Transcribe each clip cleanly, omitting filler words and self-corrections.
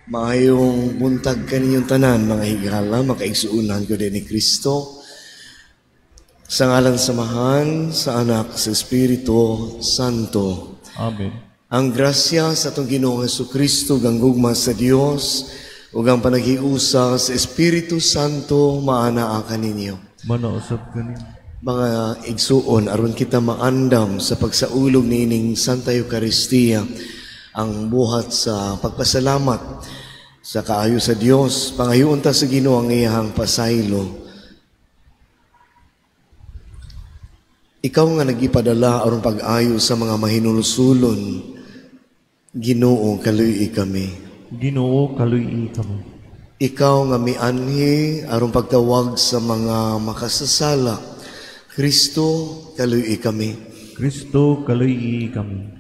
Maayong buntag kaninyong tanan, mga higala, makaigsuunan ko din ni Kristo. Sa ngalan sa Amahan, sa Anak, sa Espiritu Santo. Amen. Ang grasya sa atong Ginoong Hesukristo, ug ang gugma sa Dios, ug ang panaghiusa sa Espiritu Santo, maanaa kaninyo. Manausab kaninyo. Mga igsuon, aron kita maandam sa pagsaulog niining Santa Eucharistia, ang buhat sa pagpasalamat sa kaayo sa Dios, pangayoon ta sa Ginoo ang iyahang pasaylo. Ikaw nga nagipadala aron pag-ayo sa mga mahinulsulon, Ginoo, kaluy-i kami. Ginoo, kaluy-i kami. Ikaw nga mianhi aron pagtawag sa mga makasasala, Kristo, kaluy-i kami. Kristo, kaluy-i kami.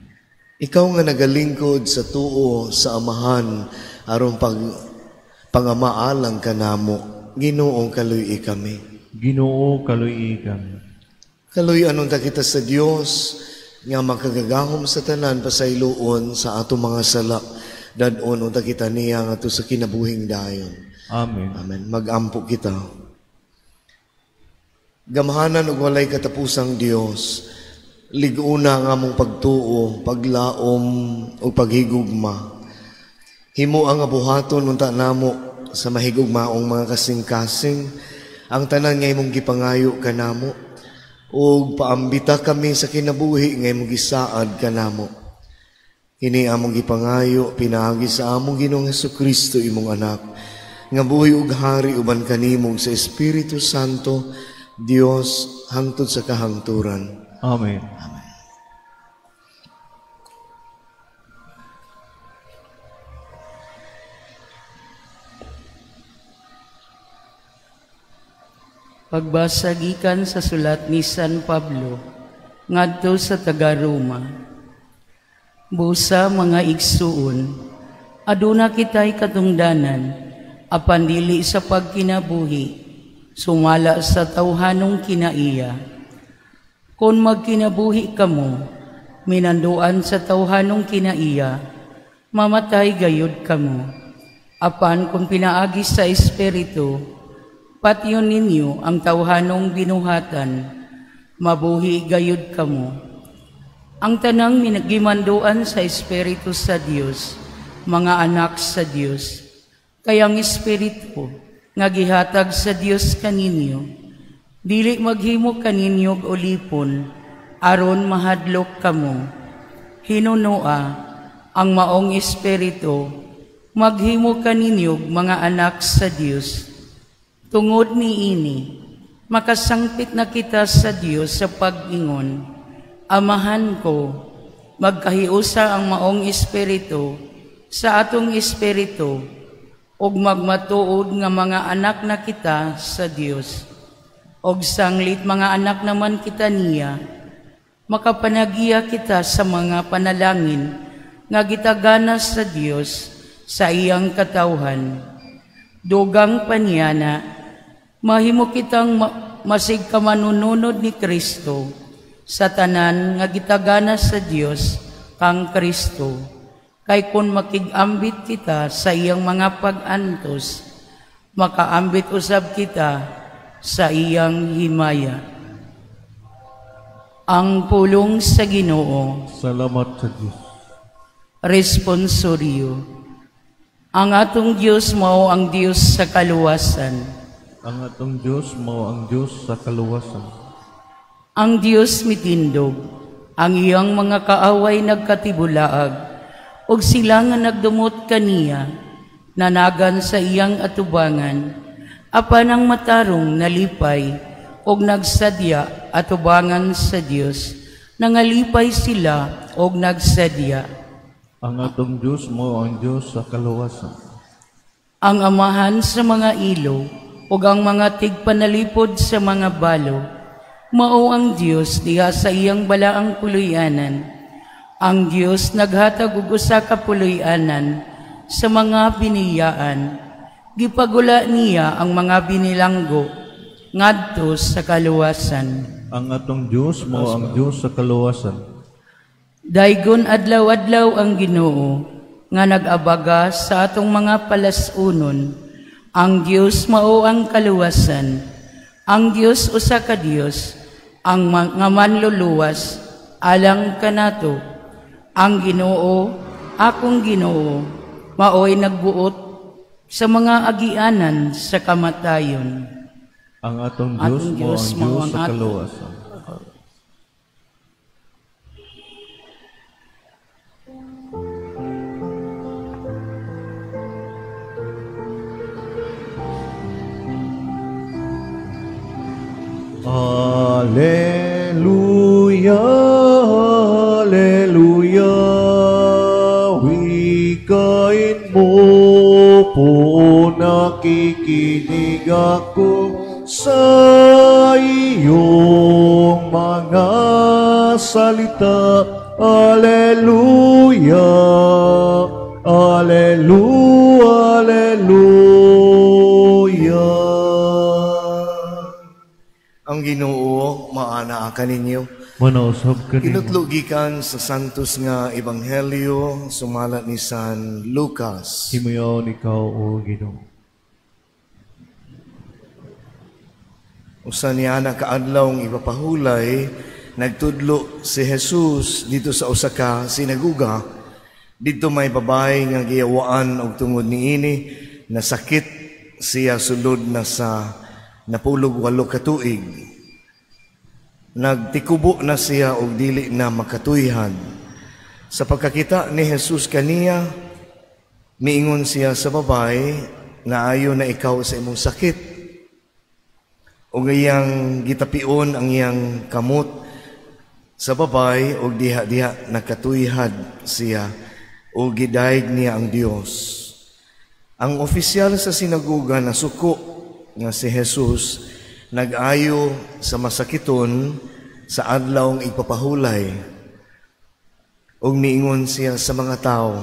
Ikaw nga nagalingkod sa tuo sa Amahan aron pangamaalang kanamo, Ginoo, kaluy-i kami. Ginoo, kaluy-i kami. Kaluy-anon ta kita sa Dios nga makagagahom sa tanan, pasayloon sa atong mga sala, dad-on unta kita niya ngadto sa kinabuhing dayon. Amen. Amen. Magampo kita. Gamhanan ug walay katapusang Dios, lig-una ang among pagtuo, paglaom ug paghigugma. Himo ang buhaton unta namo sa mahigugmaong mga kasing-kasing ang tanan nga imong gipangayo kanamo, ug paambita kami sa kinabuhi nga imong gisaad kanamo. Kini among gipangayo pinaagi sa among Ginoong Hesukristo, imong anak, nga buhi ug hari uban kanimo sa Espiritu Santo, Dios, hangtod sa kahangturan. Amen. Amen. Pagbasa gikan sa sulat ni San Pablo ngadto sa taga-Roma. Busa mga igsuon, aduna kitay katungdanan, apan dili sa pagkinabuhi, sumala sa tawhanong kinaiya. Kon magkinabuhi kamo, minanduan sa tawhanong kinaiya, mamatay gayud kamo. Apan kung pinaagi sa Espiritu, patyon ninyo ang tawhanong binuhatan, mabuhi gayud kamo. Ang tanang gimanduan sa Espiritu sa Dios, mga anak sa Dios, kay ang Espiritu nga gihatag sa Dios kaninyo, dili maghimo kaninyo og ulipon, aron mahadlok kamo. Hinunoa ang maong Espiritu, maghimo kaninyo og mga anak sa Dios. Tungod niini, makasangpit na kita sa Dios sa pag-ingon, Amahan ko, magkahiusa ang maong espiritu sa atong espiritu, ug magmatuod nga mga anak na kita sa Dios. Og sanglit mga anak naman kita niya, makapanagiya kita sa mga panalangin nga gitagana sa Dios sa iyang katawhan. Dugang pa niya na, mahimo kitang masig ka manununod ni Kristo sa tanan nga gitagana sa Dios kang Kristo. Kay kun makig-ambit kita sa iyang mga pag-antos, makaambit usab kita sa iyang himaya. Ang pulong sa Ginoo. Salamat sa Dios. Responsorio. Ang atong Dios mao ang Dios sa kaluwasan. Ang atong Dios mao ang Dios sa kaluwasan. Ang Dios mitindog, ang iyang mga kaaway nagkatibulaag, ug sila nga nagdumot kaniya, nanagan sa iyang atubangan, apan ang matarong nalipay og nagsadya atubangan sa Dios, nangalipay sila og nagsadya. Ang atong Dios mao ang Dios sa kaluwasan. Ang amahan sa mga ilo ug ang mga tigpanalipod sa mga balo, mao ang Dios diha sa iyang balaang puloy-anan. Ang Dios naghatag og usa ka puloy-anan sa mga biniyaan. Gipagula niya ang mga binilanggo ngadto sa kaluwasan. Ang atong Dios mao ang Dios sa kaluwasan. Daygon adlaw-adlaw ang Ginoo, nga nag-abaga sa atong mga palasunon. Ang Dios mao ang kaluwasan. Ang Dios usa ka Dios, ang nga manluluwas alang kanato. Ang Ginoo, akong Ginoo, maoy nagbuot sa mga agianan sa kamatayon. Ang atong Dios mao ang Dios sa kaluwasan. Alleluia, alleluia, wikain mo po, nakikinig ako sa iyong mga salita. Alleluia, alleluia, alleluia. Ang Ginoo maana ka ninyo. Manausab ka ninyo. Kinutlo gikan sa Santos nga Ebanghelyo sumala ni San Lucas. Himuyon ikaw, o Ginoo. Usa niya na kaadlawng ipapahulay, nagtudlo si Jesus dito sa usa ka sinaguga. Dito may babae nga giyawaan og tungod niini, nasakit siya sulod na sa 98 ka tuig. Nagtikubo na siya og dili na makatuyhan. Sa pagkakita ni Jesus kaniya, miingon siya sa babae, naayo na ikaw sa imong sakit. Og iyang gitapion ang iyang kamot sa babae, og diha-diha nakatuyhad siya, og gidayeg niya ang Dios. Ang opisyal sa sinagoga na suko nga si Jesus nag-ayo sa masakiton sa adlawng ipapahulay. Ug miingon siya sa mga tao,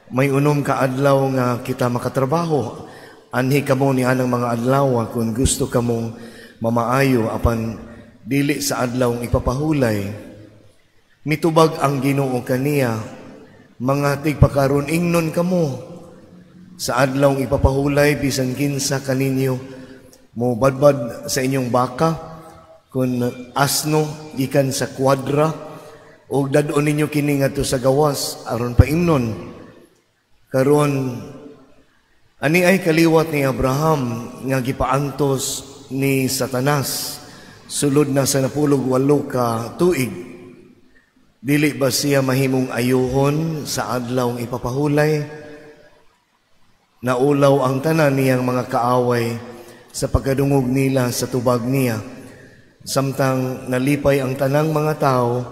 may unom ka adlaw nga kita makatrabaho. Anhi kamo ni anang mga adlaw kung gusto kamong mamaayo apan dili sa adlawng ipapahulay. Mitubag ang Ginoo kaniya, mga tigpakaron ingnon kamo sa adlawng ipapahulay bisan kinsa kaninyo mo badbad sa inyong baka kun asno gikan sa kwadra og dad-on ninyo kini ngadto sa gawas aron paimnon. Karon ani ay kaliwat ni Abraham nga gipaantos ni Satanas sulod na sa 98 ka tuig. Dili ba siya mahimong ayuhon sa adlawng ipapahulay? Naulaw ang tanan niyang mga kaaway sa pagkadungog nila sa tubag niya, samtang nalipay ang tanang mga tao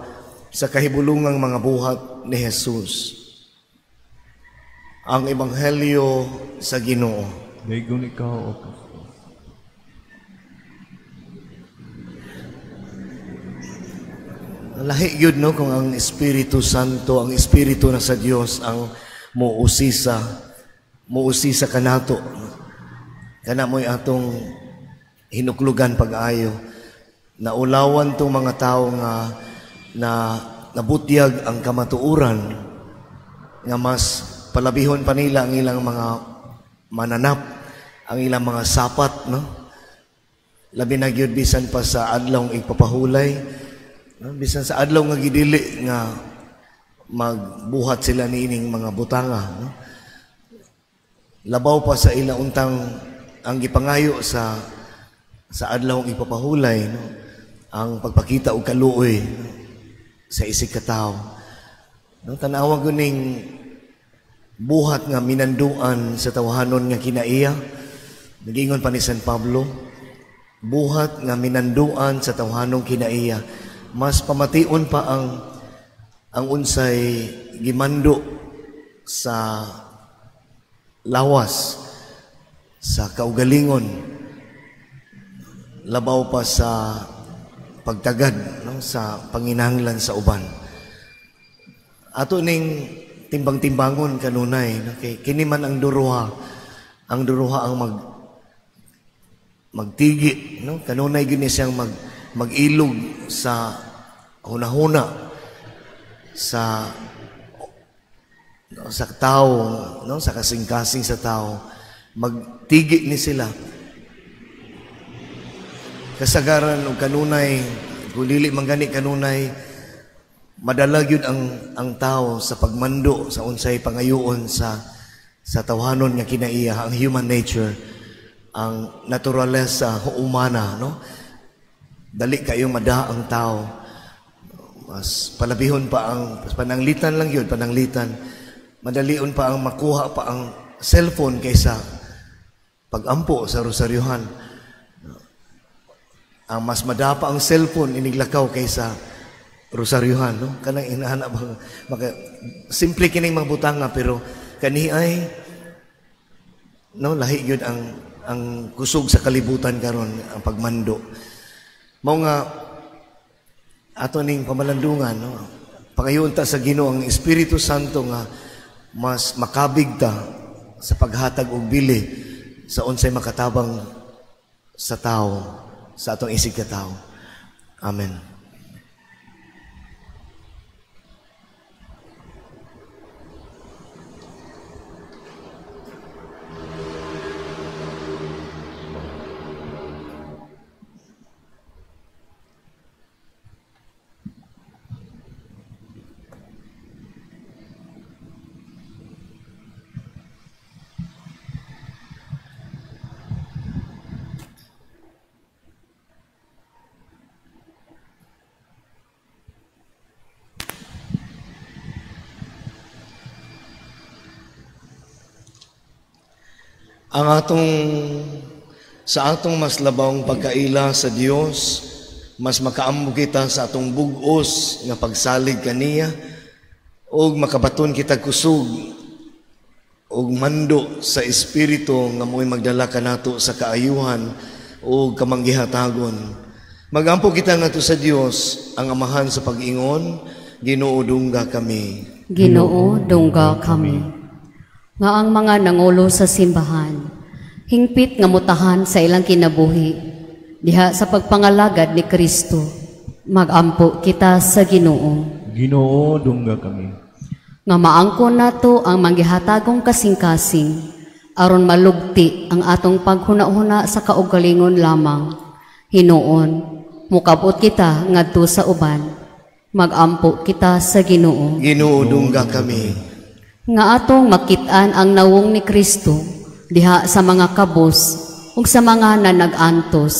sa kahibulungang mga buhat ni Jesus. Ang Ebanghelyo sa Ginoo. Daygon ikaw, O Kristo. Lahi yun, no, kung ang Espiritu Santo, ang Espiritu na sa Dios ang muusisa kanato. Kana mo'y atong hinuklugan pag-ayo. Naulawan tong mga tao nga na nabutyag ang kamatuoran, nga mas palabihon pa nila ang ilang mga mananap, ang ilang mga sapat, no? Labi na gyud bisan pa sa adlawng ipapahulay, no? Bisan sa adlaw nga gidili nga magbuhat sila niining mga butanga, no? Labaw pa sa ila untang ang gipangayo sa adlawng ipapahulay, no? Ang pagpakita og kaluoy, no? Sa isig ka tawo, no? Tan-awa guning buhat nga minanduan sa tawhanon nga kinaiya. Nagingon pa ni San Pablo, buhat nga minanduan sa tawhanong kinaiya, mas pamation pa ang unsay gimando sa lawas, sa kaugalingon, labaw pa sa pagtagad, no, sa panginahanglan sa uban. Ato ning timbang-timbangon kanunay, no, kay kini man ang duruha ang magtigi, no, kanunay gini siyang mag-ilog sa hunahuna, sa sa tao, no, sa kasing-kasing sa tao, magtigi ni sila. Kasagaran og kanunay, kung dili man gani kanunay, madala gyud ang tao sa pagmando sa unsay pangayoon sa tawhanon nga kinaiya, ang human nature, ang naturalesa humana, no? Dali kayong mada ang tao. Mas palabihon pa ang pananglitan lang yun, pananglitan. Madalion pa ang makuha pa ang cellphone kaysa pagampo sa rosaryuhan. Ang mas madapa ang cellphone iniglakaw kaysa rosaryuhan, no? Kanang inahana ba maka simple kining mga butanga, pero kani ay, no, lahi gyud ang kusog sa kalibutan karon ang pagmando. Mao nga ato ning pamalandungan, no? Pangayoon ta sa Ginoo ang Espiritu Santo nga mas makabig ta sa paghatag og bili sa unsay makatabang sa tao, sa atong isig ka tao. Amen. Ang atong sa atong mas labawng pagkaila sa Dios, mas makaammo kita sa atong bug-os nga pagsalig kaniya ug makabaton kita kusog ug mando sa espiritu nga mo'y magdala kanato sa kaayuhan ug kamanggihatagon. Magampo kita ngadto sa Dios ang Amahan sa pag-ingon, Ginoo dungga kami. Ginoo dungga kami. Nga ang mga nangulo sa simbahan, hingpit nga mutahan sa ilang kinabuhi, diha sa pagpangalagad ni Kristo, magampo kita sa Ginoo. Ginoo, dungga kami. Nga maangkon nato ang manggihatagong kasing-kasing, aron malugti ang atong paghuna-huna sa kaugalingon lamang. Hinuon, mukabot kita ngadto sa uban, magampo kita sa Ginoo. Ginoo, dungga kami. Nga atong makit-an ang nawong ni Kristo diha sa mga kabos ug sa mga nanag-antos,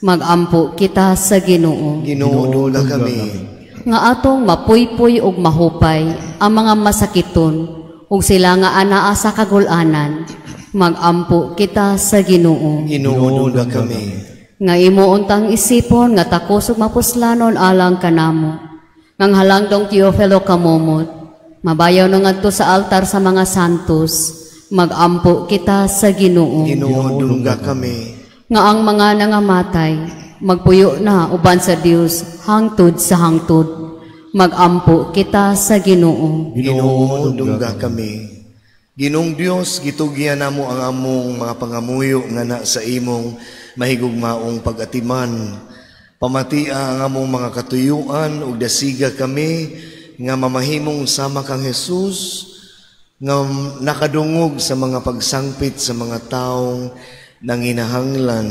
magampo kita sa Ginoo. Ginoo, dungga kami. Nga atong mapuypuy ug mahupay ang mga masakiton ug sila nga anaa sa kagul-anan, magampo kita sa Ginoo. Ginoo, dungga kami. Nga imo untang isipon nga takos ug mapuslanon alang kanamo, ngang halangdong Teofilo kamomot, mabayaw na ngadto sa altar sa mga santos, magampo kita sa Ginoo. Ginoo, dungga kami. Nga ang mga nangamatay, magpuyo na uban sa Dios hangtod sa hangtod, magampo kita sa Ginoo. Ginoo, dungga kami. Ginoong Dios, gitugyan namo ang among mga pangamuyo nga na sa imong mahigugmaong pag-atiman. Pamatia ang among mga katuyuan ug dasiga kami nga mamahimong sama kang Jesus, nga nakadungog sa mga pagsangpit sa mga taong nanginahanglan,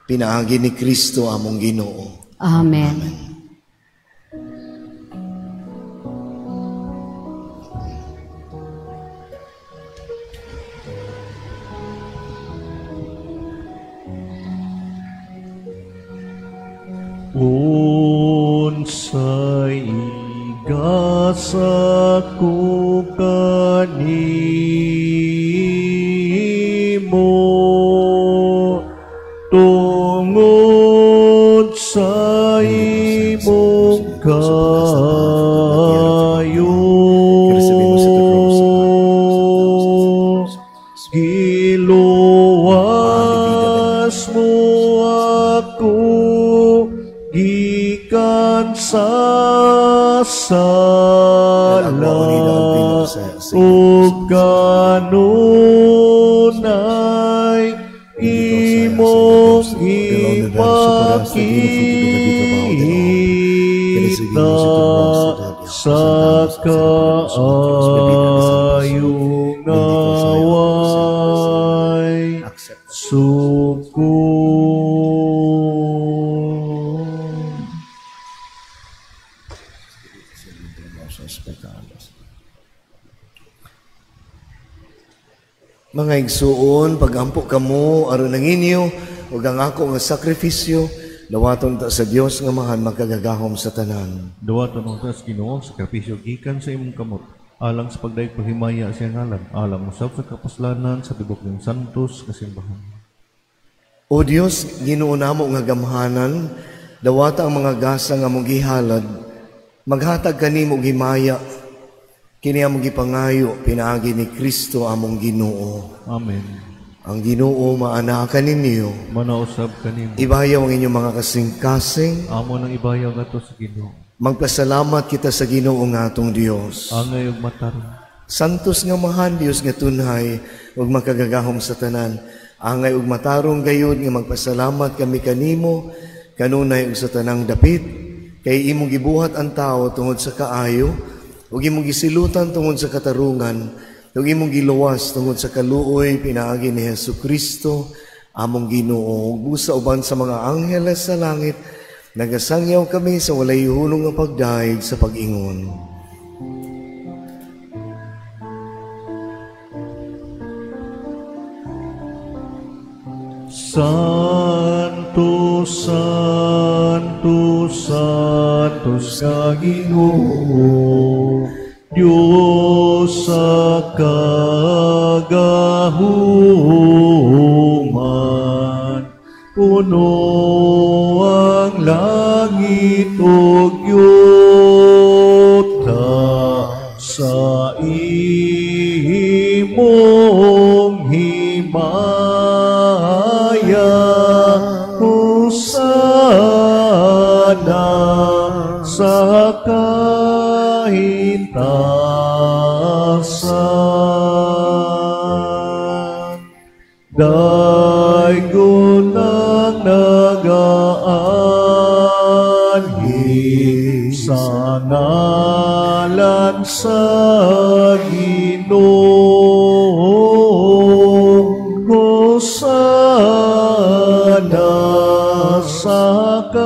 pinaagi ni Kristo among Ginoo. Amen. Amen. Unsay igasa ko kanimo tungod sa imong kayo, giluwas mo ako gikan sa sala ug kanunay imong ipakita sa kaayohan. Mga igsuon, pagampo kamo aron ang inyo ug ang ako nga sakripisyo, dawaton ta sa Dios nga Amahan makagagahom sa tanan. Dawaton unta sa Ginoo ang sakripisyo gikan sa imong kamot, alang sa pagdayeg paghimaya sa iyang ngalan, alang usab sa kapuslanan sa tibuok niyang santos nga simbahan. O Dios, Ginoo namo nga gamhanan, dawata ang mga gasa nga among gihalad, maghatag kanimo og himaya. Kini among gipangayo pinaagi ni Kristo among Ginoo. Amen. Ang Ginoo maanaa kaninyo. Manausab kanimo. Ibayaw ang inyong mga kasing-kasing. Amo nang ibayaw ngadto sa Ginoo. Magpasalamat kita sa Ginoo nga atong Dios. Angay ug matarong. Santos nga Amahan, Dios nga tunhay ug makagagahom sa tanan. Angay ug matarong gayud nga magpasalamat kami kanimo kanunay ug sa tanang dapit, kay imong gibuhat ang tawo tungod sa kaayo, ug imong gisilutan tungod sa katarungan, ug imong giluwas tungod sa kaluoy pinaagi ni Hesus Kristo among Ginoo. Ug busa uban sa mga angheles sa langit, nagasangyaw kami sa walay hulong nga pagdayeg sa pag-ingon. Santo, Santo, Santo sa Ginoo, Diyos sa kagahuman, puno ang langit ug yuta sa imong himaya. Hosana sa kahitasan. Daygon ang nagaanhi sa ngalan sa Ginoo. Hosana sa kahitasan.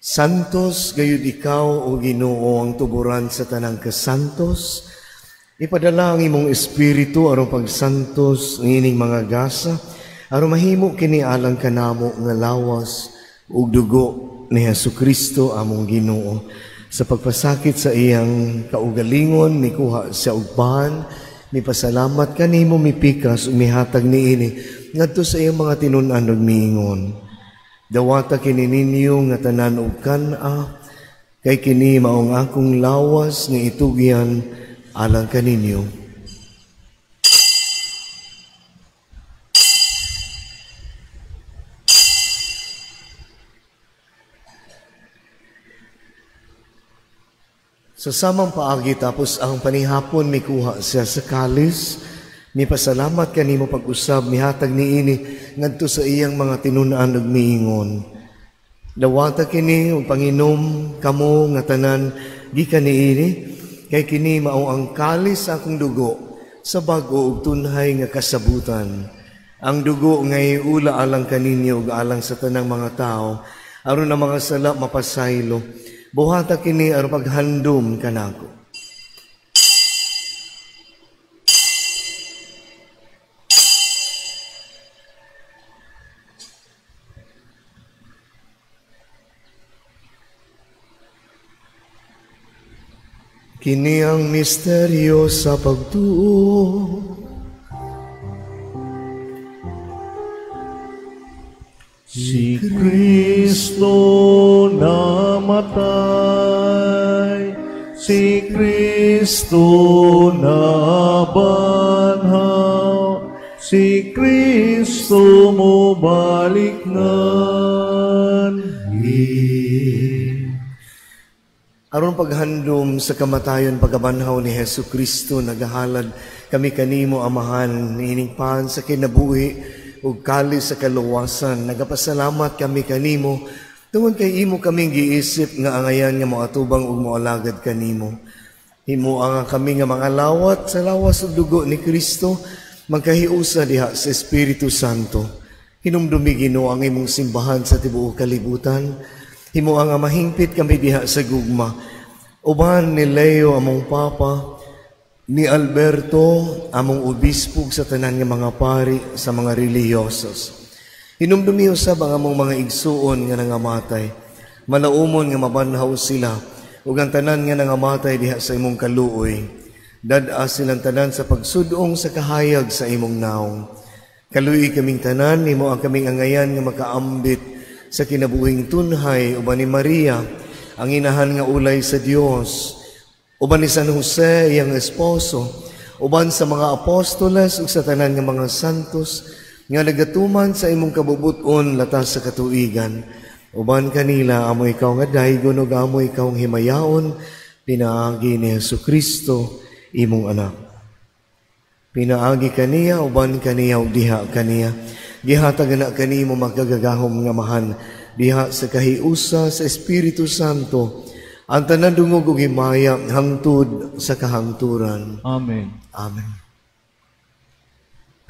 Santos gayud ikaw, o Ginoo, ang tuburan sa tanang kasantos. Ipadala ang imong espiritu aron pagsantos niining mga gasa, aron mahimo kini alang kanamo nga lawas ug dugo ni Hesukristo among Ginoo. Sa pagpasakit sa iyang kaugalingon, mikuha siya og pan, mipasalamat kanimo, mipikas ug mihatag niini ngadto sa iyang mga tinun-an ug miingon. Dawata kini ninyo nga tanan og kan-a, kay kini maong akong lawas nga itugyan alang kaninyo. Sa samang paagi tapos ang panihapon, mikuha siya sa kalis, mipasalamat kanimo pag-usab, mihatag niini ngadto sa iyang mga tinun-an ug miingon. Dawata kini ug panginom kamo nga tanan gikan niini, kay kini mao ang kalis sa akong dugo sa bag-o ug tunhay nga kasabutan. Ang dugo nga iula alang kaninyo ug alang sa tanang mga tawo, aron ang mga sala mapasaylo. Buhata kini aron paghandom kanako. Kini ang misteryo sa pagtuo. Si Kristo namatay, si Kristo nabanhaw, si Kristo mobalik nganhi. Aron paghandom sa kamatayon pagkabanhaw ni Hesus Kristo, nagahalad kami kanimo, Amahan, niining pan sa kinabuhi ug kalis sa kaluwasan. Nagapasalamat kami kanimo tungod kay imo kaming giisip nga angayan nga moatubang ug moalagad kanimo. Himoa nga kami nga mga lawat sa lawas ug dugo ni Kristo, magkahiusa diha sa Espiritu Santo. Hinumdumi Ginoo ang imong simbahan sa tibuok kalibutan. Himoa nga mahingpit kami diha sa gugma. Uban ni Leo among Papa, ni Alberto among obispo sa tanan nga mga pari sa mga relihiyosos. Hinumdumi usab ang among mga igsuon nga nangamatay. Malaumon nga mabanhaw sila ug ang tanan nga nangamatay diha sa imong kaluoy. Dad-a silang tanan sa pagsudong sa kahayag sa imong naong. Kaluoy kaming tanan, nimo ang kaming angayan nga makaambit sa kinabuhing tunhay uban ni Maria, ang inahan nga ulay sa Dios, uban ni San Jose, iyang esposo, uban sa mga apostoles ug sa tanan nga mga santos nga nagatuman sa imong kabubut-on latas sa katuigan. Uban kanila amo ikaw nga daygon ug amo ikaw ang himayaon, pinaagi ni Hesukristo imong anak. Pinaagi kaniya, uban kaniya ug diha kaniya. Gihatag na kanimo makagagahom nga amahan diha sa kahiusa sa Espiritu Santo ang tanan dungog ug himaya hangtod sa kahangturan. Amen. Amen.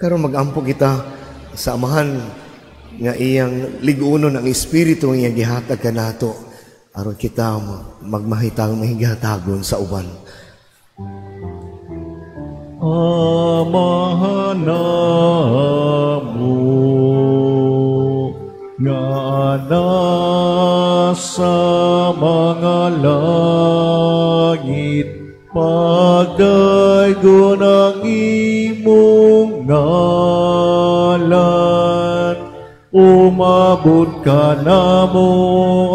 Karon magampo kita sa amahan nga iyang lig-unon ang Espiritu nga iyang gihatag kanato aron kita magmahitang mahigatagon sa uban. Amahan namo nga nasa mga langit, pagdaygon ang imong ngalan, umabot ka namo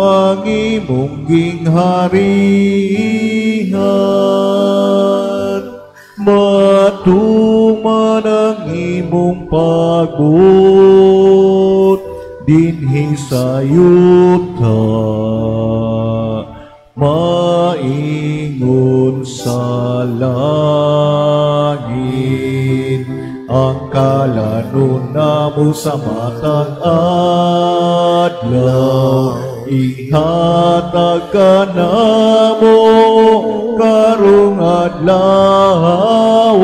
ang imong gingharihan, matuman ang imong pagbuot dinhi sa yuta, maingon sa langit. Ang kalanon namo sa matag adlaw, ihatag ka namo karong adlaw,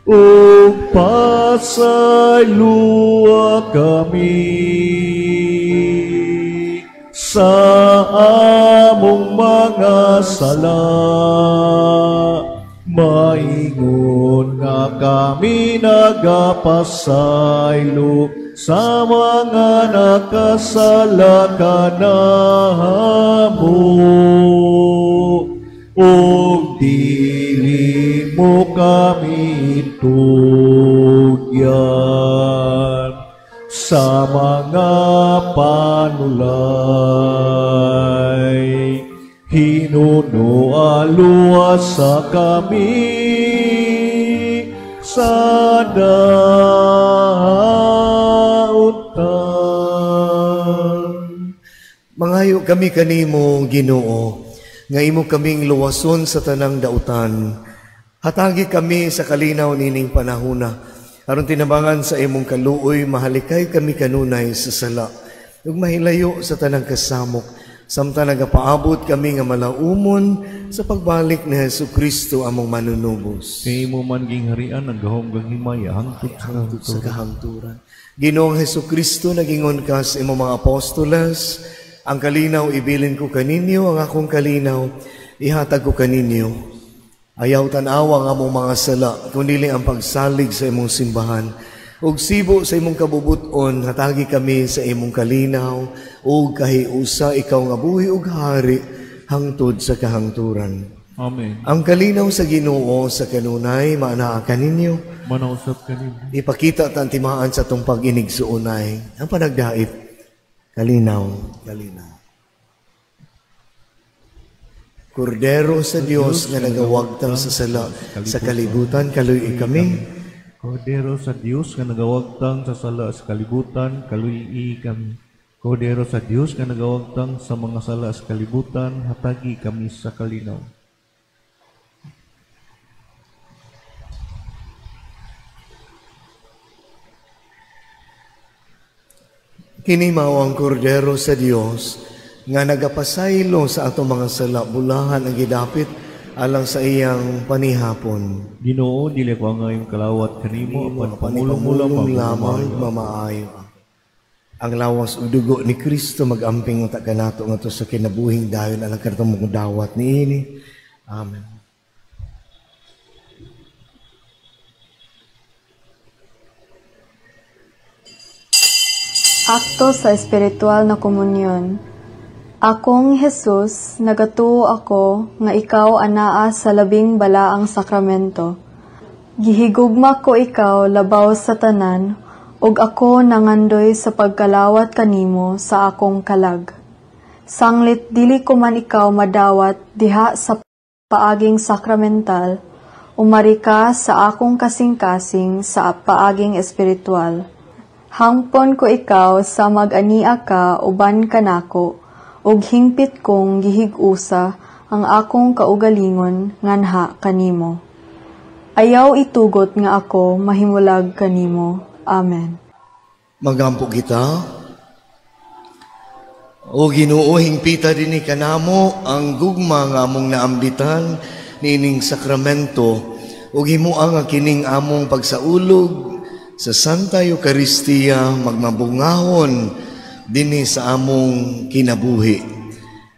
ug pasayloa kami sa among mga sala, maingon nga kami nagapasaylo sa mga nakasala kanamo, ug dili mo kami tugyan sa mga panulay. Hinuno luwas sa kami sa dautan. Mangayo kami kanimo, Ginoo, nga imo kaming luwason sa tanang dautan. Hatagi kami sa kalinaw nining panahuna, aron tinabangan sa imong kaluoy, mahalikay kami kanunay sa sala, ug mahilayo sa tanang kasamok, samtang nagapaabot kami nga malaumon sa pagbalik ni Hesukristo among manunubos. Kay imo man gingharian ang gahom kang himaya hangtod sa kahangturan. Ginoong Hesukristo, nagingon ka sa imong mga apostoles, ang kalinaw ibilin ko kaninyo, ang akong kalinaw ihatag ko kaninyo. Ayaw tan-awa ang among mga sala, kundili ang pagsalig sa imong simbahan. Ug sibo sa imong kabubuton, hatagi kami sa imong kalinaw, ug kahiusa ikaw nga buhi ug hari, hangtod sa kahangturan. Amen. Ang kalinaw sa Ginoo sa kanunay, maanaa kaninyo. Manausap kaninyo. Ipakita ta ang timaan sa atong pag-inig suunay. Ang panagdait, kalinaw, kalinaw. Kordero sa Dios nga nagawagtang sa sala sa kalibutan, kaluy kami. Kordero sa Dios nga nagawagtang sa sala sa kalibutan, kaluy kami. Kordero sa Dios nga nagawagtang sa mga sala sa kalibutan, hatagi kami sa kalinaw. Kini mao ang kordero sa Dios nga nagapasaylo sa atong mga sala, bulahan ang gidapit alang sa iyang panihapon. Ginoo, dili ko ang iyong kalawat kanimo, apan pangulong lamang mamaayo. Ang lawas ug dugo ni Kristo magamping unta kanato ngadto sa kinabuhing dayon alang kanatong dawat niini. Amen. Akto sa espiritual na komunyon. Akong Jesus, nagatuo ako nga ikaw anaa sa labing balaang sakramento. Gihigugma ko ikaw labaw sa tanan, ug ako nangandoy sa pagkalawat kanimo sa akong kalag. Sanglit dili ko man ikaw madawat diha sa paaging sakramental, umari ka sa akong kasing-kasing sa paaging espiritual. Hangpon ko ikaw sa mag-ania ka uban kanako, ug hingpit kong gihig-usa ang akong kaugalingon nganha kanimo. Ayaw itugot nga ako mahimulag kanimo. Amen. Magampo kita. O Ginoo, hingpita dinhi kanamo ang gugma nga among naambitan niining sakramento, ug himoa nga kining among pagsaulog sa Santa Eucharistia magmabungahon dinhi sa among kinabuhi.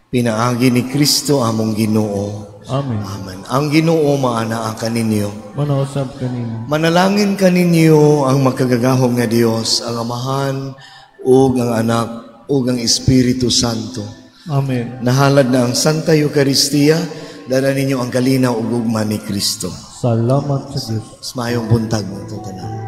Pinaagi ni Kristo among Ginoo. Amen. Amen. Ang Ginoo maanaa kaninyo. Manausab kanimo. Manalangin kaninyo ang makagagahom nga Dios, ang Amahan ug ang Anak ug ang Espiritu Santo. Amen. Nahalad na ang Santa Eucharistia, dala ninyo ang kalinaw ug gugma ni Kristo. Salamat sa Dios. Mayong buntag tanan.